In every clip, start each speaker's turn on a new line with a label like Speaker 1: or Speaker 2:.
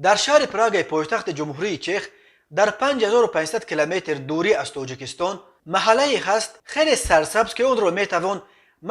Speaker 1: Дар шаҳри Прагаи пойтахти Ҷумҳурии Чех, дар 5500 километр дурӣ аз Тоҷикистон, маҳаллае ҳаст хеле сарсабз, ки онро метавон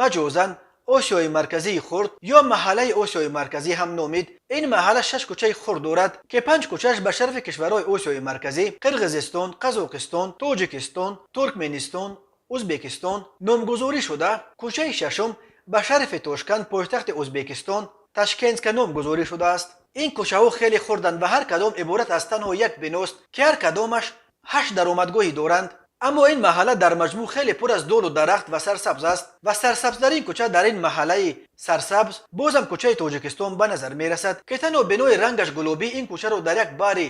Speaker 1: маҷозан Осиёи Марказии хурд ё маҳаллаи Осиёи Марказӣ ҳам номид. Ин маҳалла шаш кӯчаи хурд дорад, ки панҷ кӯчааш ба шарафи кишварҳои Осиёи Марказӣ: Қирғизистон, Қазоқистон, Тоҷикистон, Туркменистон, Ӯзбекистон номгузорӣ шуда, кӯчаи шашум ба шарафи Тошканд, пойтахти Ӯзбекистон, Ташкентска номгузорӣ шудааст. Ин кӯчаҳо хеле хурданд ва ҳар кадом иборат аз танҳо як биност, ки ҳар кадомаш ҳашт даромадгоҳӣ доранд. Аммо ин маҳалла дар маҷмӯъ хеле пур аз долу дарахт ва сарсабз аст ва сарсабзтарин кӯча дар ин маҳаллаи сарсабз бозам кӯчаи Тоҷикистон ба назар мерасад, ки танҳо бинои рангаш гулобӣ ин кӯчаро дар як баҳри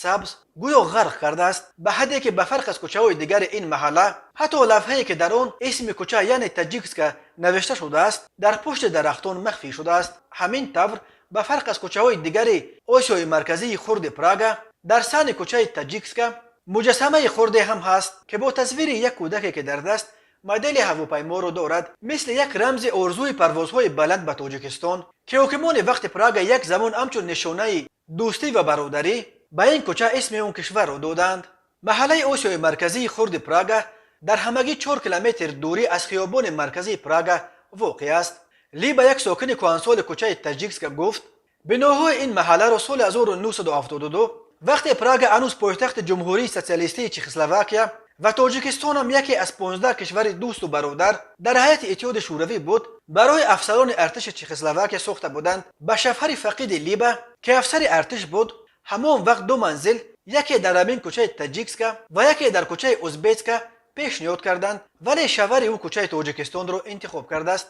Speaker 1: сабз гӯё ғарқ кардааст, ба ҳадде ки ба фарқ аз кӯчаҳои дигари ин маҳалла, ҳатто лавҳае, ки дар он исми кӯча, яъне Таҷикска, навишта шудааст, дар пушти дарахтон махфӣ шудааст. Ҳамин тавр, ба фарқ аз кӯчаҳои дигари Осиёи Марказии хурди Прага, дар саҳни кӯчаи Таҷикска муҷассамаи хурде ҳам ҳаст, ки бо тасвири як кӯдаке, ки дар даст модели ҳавопайморо дорад, мисли як рамзи орзуи парвозҳои баланд ба Тоҷикистон, ки ҳокимони вақти Прага як замон ҳамчун нишонаи дӯстӣ ва бародарӣ ба ин кӯча исми он кишварро доданд. Маҳаллаи Осиёи Марказии хурди Прага дар ҳамагӣ 4 километр дурӣ аз хиёбони марказии Прага воқеъ аст. Либа, як сокини кӯҳансоли кӯчаи Таҷикска, гуфт, биноҳои ин маҳалларо соли 1972, вақте Прага ҳанӯз пойтахти Ҷумҳурии Социалистии Чехословакия ва Тоҷикистонам яке аз 15 кишвари дӯсту бародар дар ҳайати Иттиҳоди Шӯравӣ буд, барои афсарони артиши Чехословакия сохта буданд. Ба шавҳари фақиди Либа, ки афсари артиш буд, ҳамон вақт ду манзил, яке дар ҳамин кӯчаи Таҷикска ва яке дар кӯчаи Узбекска, пешниҳод карданд, вале шавҳари ӯ кӯчаи Тоҷикистонро интихоб кардааст.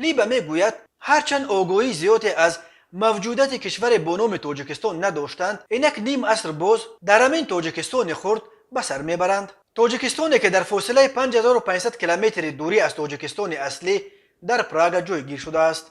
Speaker 1: Либа мегӯяд, ҳарчанд огоҳии зиёде аз мавҷудияти кишваре бо номи Тоҷикистон надоштанд, инак ним аср боз дар ҳамин Тоҷикистони хурд ба сар мебаранд, Тоҷикистоне, ки дар фосилаи 5500 километри дурӣ аз Тоҷикистони аслӣ дар Прага ҷойгир шудааст.